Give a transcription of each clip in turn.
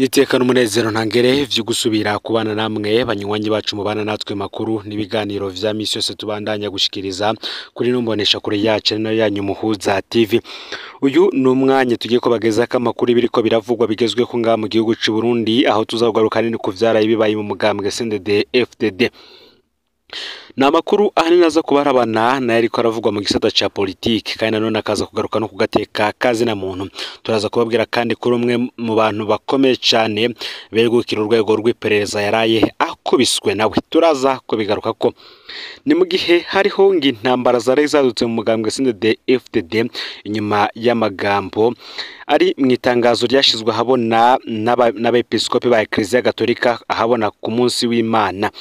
Niteka n'umunezero ntangere vyo gusubira kubana namwe banywanyi bacu mubana natwe makuru n'ibiganiro vya misi yose tubandanya gushikiriza kuri numbonesha kure yacu nayo yanyu Muhuza TV. Uyu ni umwanya tugiye kubagezako amakuru biriko biravugwa bigezweho ngaha mu gihugu c'u Burundi, aho tuzakugaruka nini ku vyaraye bibaye mu mugambwe CNDD FDD. Ni amakuru ahanini aza kubarabana nayo ariko aravugwa mu gisata ca politike, kandi nanone akaza kugaruka no kugateka kazina muntu. Turaza kubabwira kandi kuri umwe mu bantu bakomeye cane begukira urwego rw'iperereza yaraye akubiswe nawe, turaza kubigarukako. Ni mu gihe hariho intambara zari zadutse mu mugambwe CNDD FDD inyuma y'amagambo ari mu itangazo ryashizwe ahabona n'abepiskopi ba Eklezia Gatolika ahabona ku munsi w'Imana,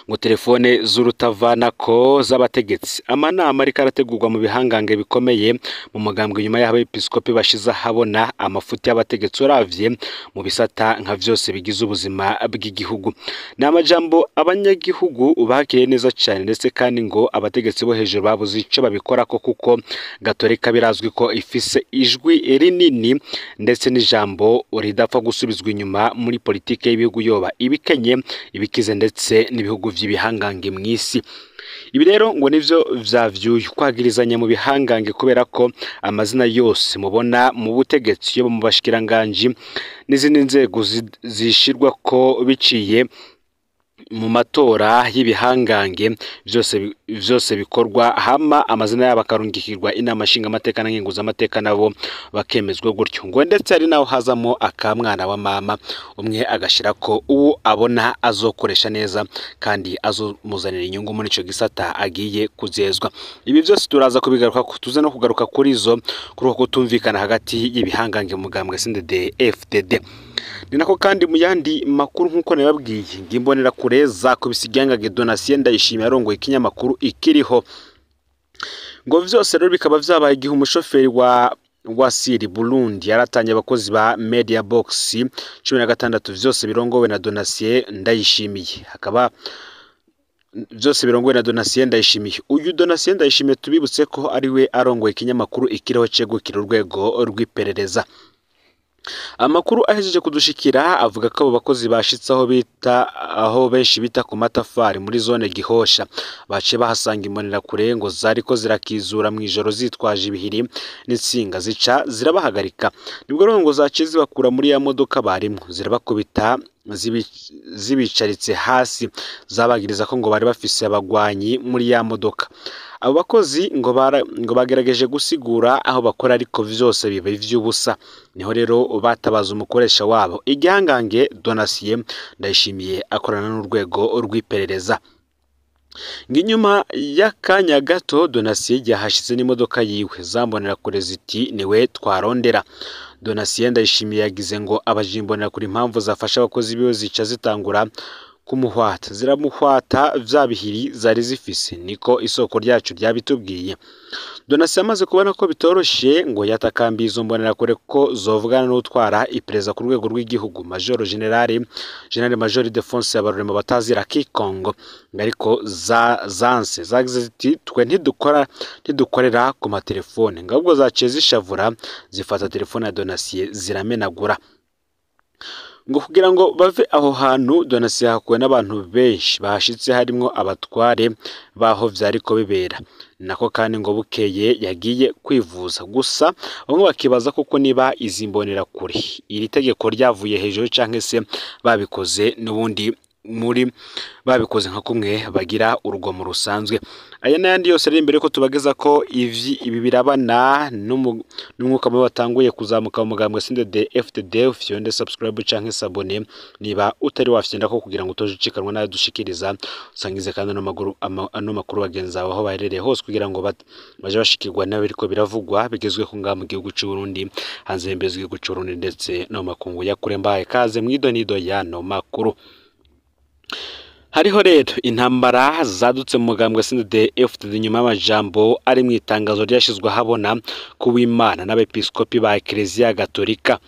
ngo telefone z'urutavanako z'abategetsi. Amanama ariko arategurwa mu bihangange bikomeye mu mugambwe nyuma y'aho abepiskopi bashize ahabona amafuti y'abategetsi uravye mu bisata nka vyose bigize ubuzima bw'igihugu. Ni amajambo abanyagihugu bakiriye neza cane, ndetse kandi ngo abategetsi bo hejuru babuze ico babikorako, kuko Gatolika birazwi ko ifise ijwi rinini ndetse n'ijambo ridapfa gusubizwa inyuma muri politike y'ibihugu, yoba ibikenye, ibikize ndetse n'ibihugu vy'ibihangange mw'isi. Ibi rero ngo nivyo vyavyuye kwagirizanya mu bihangange, kubera ko amazina yose mubona mu butegetsi yo mu bashikiranganji n'izindi nzego zishirwa ko biciye mu matora y'ibihangange, vyose bikorwa hama amazina yabo akarungikirwa inama nshingamateka na nkenguzamateka, nabo bakemezwa gutyo. Ngo ndetse hari naho hazamo akamwana wa mama, umwe agashirako uwo abona azokoresha neza kandi azomuzanira inyungu muri ico gisata agiye kuzezwa. Ibi vyose turaza kubigaruka, tuze no kugaruka kuri izo kuri uko kutumvikana hagati y'ibihangange mu mugambwe CNDD FDD. Ni nako kandi mu yandi makuru nk'uko nababwiye, ngimbonera kure zakubise igihangange Donatien Ndayishimiye arongoye ikinyamakuru Ikiriho. Ngo vyose rero bikaba vyabaye igihe umushoferi wa Wasiri Burundi yaratanye abakozi ba Media Box 16 vyose birongowe na Donatien Ndayishimiye. Hakaba vyose birongowe na Donatien Ndayishimiye. Uyu Donatien Ndayishimiye tubibutse ko ari we arongoye ikinyamakuru Ikiriho cegukira urwego rw'iperereza. Amakuru ahejeje kudushikira avuga ko abo bakozi bashitse aho bita aho benshi bita ku matafari muri zone Gihosha, baciye bahasanga imbonerakure ngo zariko zirakizura mu ijoro zitwaje ibihiri n'insinga, zica zirabahagarika. Nibwo rero ngo zaciye zibakura muri ya modoka barimwo, zirabakubita zibicaritse hasi, zabagiriza ko ngo bari bafise abagwanyi muri ya modoka. Abo bakozi ngo bagerageje gusigura aho bakora, ariko vyose biba ivy'ubusa. Niho rero batabaza umukoresha wabo igihangange Donatien Ndayishimiye akorana n'urwego rw'iperereza. Nginyuma y'akanya gato Donatien yahashize n'imodoka yiwe, zambonera kure ziti niwe twarondera. Donatien Ndayishimiye yagize ngo abajimbonera kure impamvu zafasha abakozi biwe zica zitangura kumuhwata, ziramuhwata vya bihiri zari zifise, niko isoko ryacu ryabitubwiye. Donatien amaze kubona ko bitoroshe, ngo yatakambiye izo mbonerakure ko zovugana n'utwara iperereza ku rwego rw'igihugu, Major General Major Ildephonse Habarurema batazira Kikongo, ariko zanse zagize ziti twe ntidukorera ku matelefone, ngo ahubwo zaciye zishavura zifata telefone ya Donatien ziramenagura. Ngo kugira ngo bave aho hantu Donatien yahakuwe n'abantu benshi bahashitse, harimwo abatware baho vyariko bibera. Nako kandi ngo bukeye yagiye kwivuza. Gusa bamwe bakibaza koko niba izi mbonerakure iri tegeko ryavuye hejuru canke se babikoze n'ubundi muri babikoze nka kumwe bagira urugomo rusanzwe. Aya n'ayandi yose ari imbere ko tubageza ko ibi birabana n'umwuka mubi watanguye kuzamuka mu mugambwe CNDD FDD. Ufyonde subscribe canke s'abonner niba utari wafyenda ko kugira ngo utoje ucikanwa nayo dushikiriza, usangize kandi ano makuru bagenzi bawe aho baherereye hose, kugira ngo baje bashikirwa nawe biriko biravugwa bigezweho ngaha mu gihugu c'u Burundi, hanze y'imbibe z'igihugu c'u Burundi ndetse no mu makungu ya kure. Mbahaye kaze mw'idonido y'ano makuru. Hariho rero intambara zadutse mu mugambwe CNDD FDD nyuma y'amajambo ari mu itangazo ryashizwe ahabona ku w'Imana n'abepiskopi ba Eklezia Gatolika.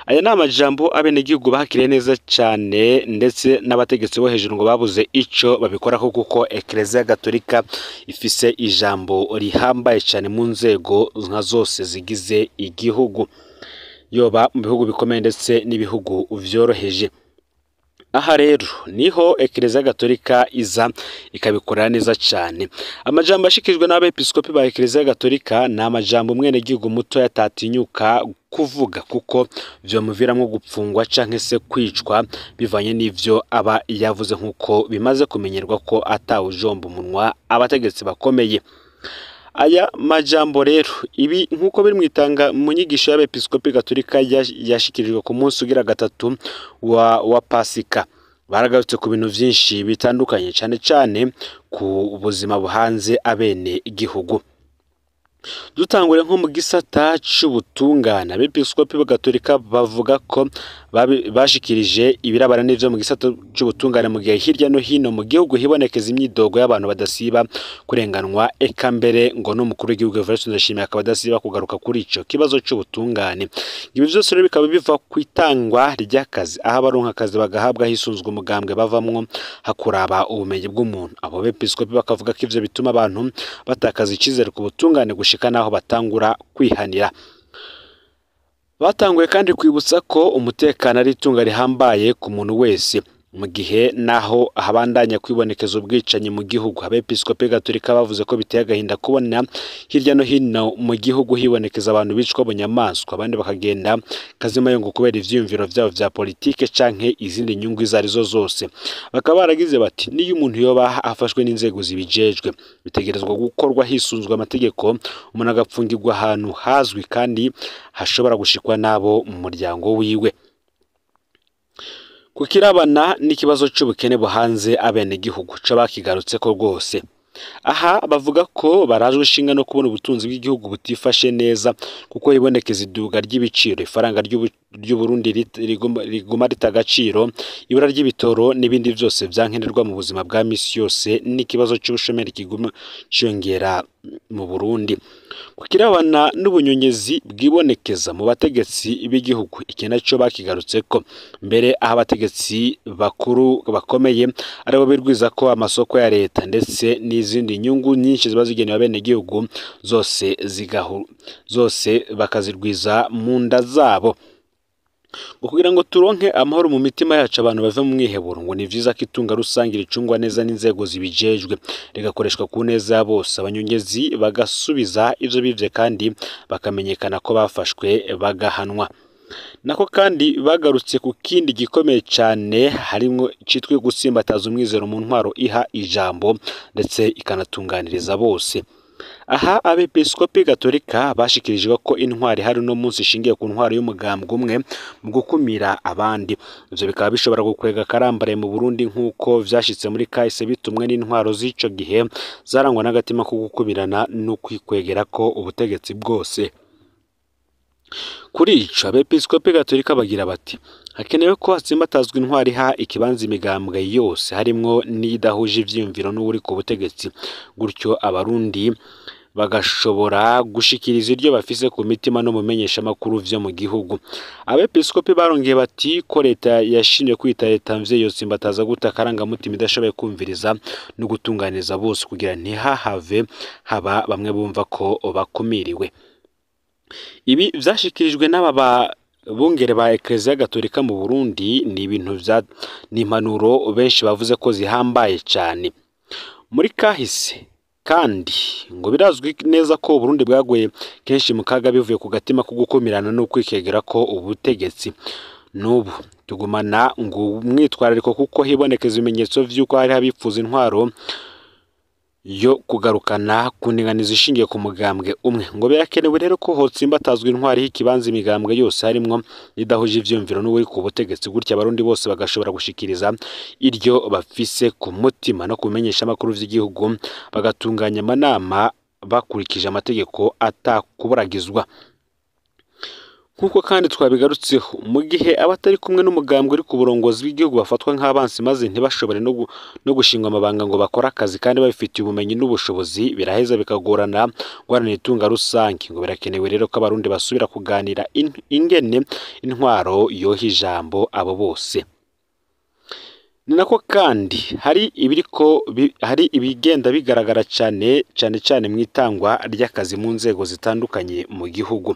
Aya ni amajambo abenegihugu bakiriye neza cyane, ndetse n'abategetsi bo hejuru ngo babuze ico babikorako, kuko Eklezia Gatolika ifise ijambo rihambaye cyane mu nzego nka zose zigize igihugu. yoba mu bihugu bikomeye ndetse n'ibihugu vyoroheje. Aha rero niho Eklezia Gatolika iza ikabikora neza cyane. Amajambo ashikijwe n'abepiskopi ba Eklezia Gatolika ni amajambo umwenegihugu muto yatatinyuka kuvuga, kuko vyomuviramwo gupfungwa canke se kwicwa bivanye n'ivyo aba yavuze, nk'uko bimaze kumenyerwa ko atawujomba umunwa abategetsi bakomeye. Aya majambo rero ibi nk'uko biri mwitanga mu nyigisho y'abepiskopi gatolika yashikirijwe ku munsi ugira gatatu wa Pasika, baragarutse ku bintu vyinshi bitandukanye, cane cane ku buzima buhanze abene igihugu. Dutangure nko mu gisata c'ubutungane, abepiskopi gatolika bavuga ko bashikirije ibirabana n'ivyo mu gisata c'ubutungane mu gihe hirya no hino mu gihugu hibonekeza imyidogo y'abantu badasiba kurenganwa, eka mbere ngo n'umukuru w'igihugu Evariste Ndayishimiye akaba adasiba kugaruka kuri ico kibazo c'ubutungane. Ibi vyose rero bikaba biva kwitangwa ry'akazi, aho abaronka akazi bagahabwa hisunzwe umugambwe bavamwo hakuraba ubumenyi bw'umuntu. Abo bepiskopi bakavuga ko ivyo bituma abantu batakaza icizere ku butungane gushika naho batangura kwihanira. Batanguye kandi kwibutsa ko umutekano ari itunga rihambaye ku muntu wese, mu gihe naho habandanya kwibonekeza ubwicanyi mu gihugu. Abepiskopi gatolika bavuze ko biteye agahinda kubona hirya no hino mu gihugu hibonekeza abantu bicwa bunyamaswa, abandi bakagenda kazimayongo kubera ivyiyumviro vyabo vya politike canke izindi nyungu izo arizo zose. Bakaba baragize bati: niyo umuntu yoba afashwe n'inzego zibijejwe, bitegerezwa gukorwa hisunzwe amategeko, umuntu agapfungirwa ahantu hazwi kandi hashobora gushikwa n'abo mu muryango wiwe. Kukirabana n'ikibazo c'ubukene buhanze abenegihugu co bakigarutseko rwose. Aha bavuga ko barajwe ishinga no kubona ubutunzi bw'igihugu butifashe neza, kuko hibonekeza iduga ry'ibiciro, ifaranga ry'Uburundi riguma rita agaciro, ibura ry'ibitoro n'ibindi vyose vyankenerwa mu buzima bwa misi yose, n'ikibazo c'ubushomeri kiguma ciyongera mu Burundi. Kukirabana n'ubunyonyezi bwibonekeza mu bategetsi b'igihugu, iki naco bakigarutseko mbere, aho abategetsi bakuru bakomeye aribo birwiza ko amasoko ya leta ndetse n'izindi nyungu nyinshi ziba zigenewe abenegihugu zose bakazirwiza mu nda zabo. Kugira ngo turonke amahoro mu mitima yacu, abantu bave mu mwiheburo, ngo ni vyiza ko itunga rusange ricungwa neza n'inzego zibijejwe, rigakoreshwa ku neza ya bose, abanyongezi bagasubiza ivyo bivye kandi bakamenyekana ko bafashwe bagahanwa. Nako kandi bagarutse ku kindi gikomeye cane, harimwo citwa gutsimbataza umwizero mu ntwaro iha ijambo ndetse ikanatunganiriza bose. Aha abepiskopi gatolika bashikirijwe ko intwari hari no munsi ishingiye ku ntwaro y'umugambwe umwe mu gukumira abandi. Ivyo bikaba bishobora gukwega karambare mu Burundi nk'uko vyashitse muri kahise, bitumwe n'intwaro z'ico gihe zarangwa n'agatima ko gukumirana no kwikwegera ko ubutegetsi bwose. Kuri ico abepiskopi gatolika bagira bati: hakenewe ko hatsimbatazwa intwari iha ikibanza imigambwe yose, harimwo n'iyidahuje ivyiyumviro n'uwuri ku butegetsi, gutyo abarundi bagashobora gushikiriza iryo bafise ku mitima no mu menyeshamakuru vyo mu gihugu. Abepiskopi barongeye bati ko leta yashimye kwita leta mvyeyi yotsimbataza gute akarangamutima idashoboye kumviriza no gutunganiriza bose, kugira ntihahave haba bamwe bumva ko bakumiriwe. Ibi vyashikirijwe n'aba bungere ba Eklezia Gatolika mu Burundi ni ibintu vya ni impanuro benshi bavuze ko zihambaye cane. Muri kahise kandi ngo birazwi neza ko Uburundi bwaguye kenshi mu kaga bivuye ku gatima ko gukumirana no kwikegera ko ubutegetsi. N'ubu tugumana ngo umwitwarariko, kuko hibonekeza ibimenyetso vy'uko hari abifuza intwaro yo kugarukana ku ndinganizo ishingiye ku mugambwe umwe. Ngo birakenewe rero ko hotsimbatazwa intwari y'ikibanza imigambwe yose, harimwo idahuje ivyiyumviro n'uwuri ku butegetsi, gutyo abarundi bose bagashobora gushikiriza iryo bafise ku mutima no kumenyesha amakuru vy'igihugu, bagatunganya amanama bakurikije amategeko atakuburagizwa. Nk'uko kandi twabigarutseho, mu gihe abatari kumwe n'umugambwe uri ku burongozi bw'igihugu bafatwa nk'abansi maze ntibashobore no gushingwa amabanga ngo bakore akazi kandi babifitiye ubumenyi n'ubushobozi, biraheza bikagorana guharanira itunga rusange. Ngo birakenewe rero ko abarundi basubira kuganira ingene intwaro yoha ijambo abo bose. Ni nako kandi hari ibigenda bigaragara cyane cyane cyane mu itangwa ry'akazi mu nzego zitandukanye mu gihugu.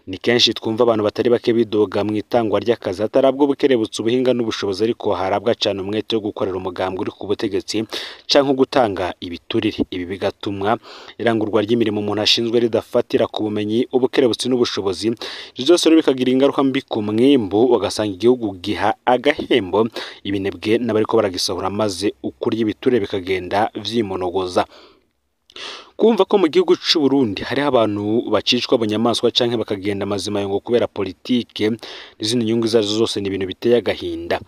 Ni kenshi twumva abantu batari bake bidoga mu itangwa ry'akazi hatarabwa ubukerebutsi, ubuhinga n'ubushobozi, ariko harabwa cane umwete wo gukorera umugambwe uri ku butegetsi canke gutanga ibiturire. Ibi bigatuma irangurwa ry'imirimo umuntu ashinzwe ridafatira ku bumenyi, ubukerebutsi n'ubushobozi. Ivyo vyose rero bikagira ingaruka mbi ku mwimbu, ugasanga igihugu giha agahembo ibinebwe n'abariko baragisahura, maze ukurya ibiturire bikagenda vyimonogoza. Kumva ko mu gihugu c'u Burundi hariho abantu bacicwa bunyamaswa canke bakagenda amazima yongo kubera politike n'izindi nyungu izo arizo zose ni ibintu biteye agahinda.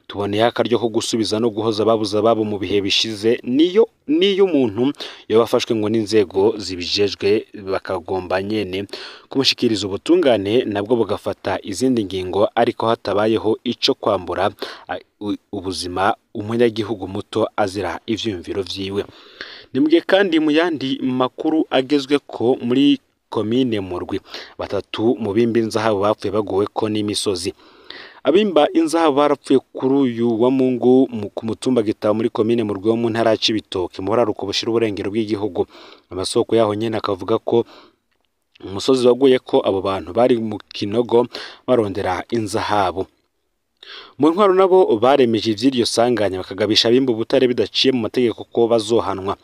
Tuboneyeho akaryo ko gusubiza no guhoza ababuze ababo mu bihe bishize, niyo umuntu yoba afashwe ngo n'inzego zibijejwe bakagomba nyene kumushikiriza ubutungane, nabwo bugafata izindi ngingo, ariko hatabayeho ico kwambura ubuzima umunyagihugu muto azira ivyiyumviro vyiwe. Ni mugihe kandi mu yandi makuru agezweko muri komine Murwi, batatu mu bimba inzahabu bapfuye baguweko n'imisozi. Abimba inzahabu barapfuye kuri uyu wa Mungu ku mutumba Gitaba muri komine Murwi wo mu ntara ya Cibitoke mu buraruko bushira uburengero bw'igihugu. Amasoko yaho nyene akavuga ko umusozi waguyeko abo bantu bari mu kinogo barondera inzahabu. Mu ntwaro nabo baremeje ivy'iryo sanganya, bakagabisha abimba ubutare bidaciye mu mategeko ko bazohanwa.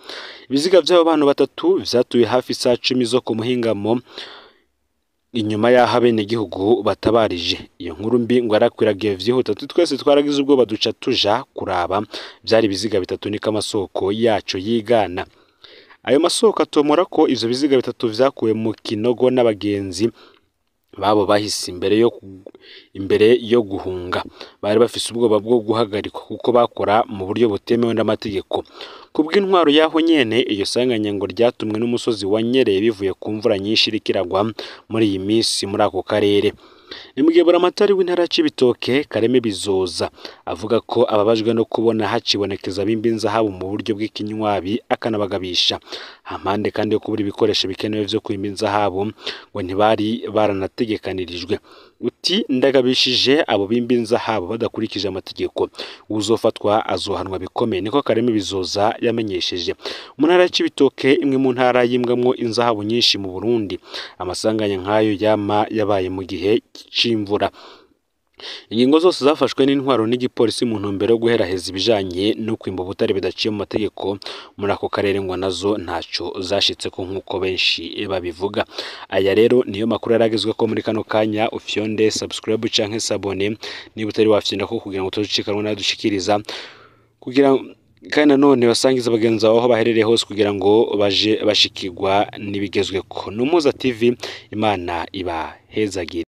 Ibiziga vy'abo bantu batatu vyatuye hafi isaha 10 zo ku muhingamo, inyuma y'aho abenegihugu batabarije. Iyo nkuru mbi ngo yarakwiragiye vyihuta, twese twaragize ubwoba duca tuja kuraba. Vyari ibiziga bitatu, niko amasoko yaco yigana. Ayo masoko atomora ko ivyo biziga bitatu vyakuwe mu kinogo n'abagenzi babo bahise imbere yo guhunga. Bari bafise ubwoba bwo guhagarikwa kuko bakora mu buryo butemewe n'amategeko. Kubw'intwaro yaho nyene, iyo sanganya ngo ryatumwe n'umusozi wanyereye bivuye ku mvura nyinshi iriko iragwa muri iyi minsi muri ako karere. Ni mugihe buramatari w'intara ya Cibitoke Kareme Bizoza avuga ko ababajwe no kubona hacibonekeza abimba inzahabu mu buryo bw'ikinywabi, akanabagabisha. Hampande kandi yo kubura ibikoresho bikenewe vyo kwimba inzahabu ngo ntibari baranategekanirijwe. Uti ndagabishije abo bimba inzahabu badakurikije amategeko, uzofatwa azohanwa bikomeye, niko Kareme Bizoza yamenyesheje. Mu ntara ya Cibitoke, imwe mu ntara yimbwamwo inzahabu nyinshi mu Burundi, amasanganya nk'ayo yama yabaye mu gihe c'imvura. Ingingo zose zafashwe n'intwaro n'igipolisi mu ntumbero yo guheraheza ibijanye no kwimba ubutare bidaciye mu mategeko muri ako karere ngo nazo ntaco zashitseko nk'uko benshi babivuga. Aya rero niyo makuru yaragezweko muri kano kanya. Ufyonde subscribe canke s'abonner niba utari wafyonda ko kugira ngo utazocikanwa n'ayadushikiriza, kugira kandi nanone basangiza bagenzi bawe aho baherereye hose kugira ngo baje bashikirwa n'ibigezweko. N'Umuhuza TV, Imana ibahezagire.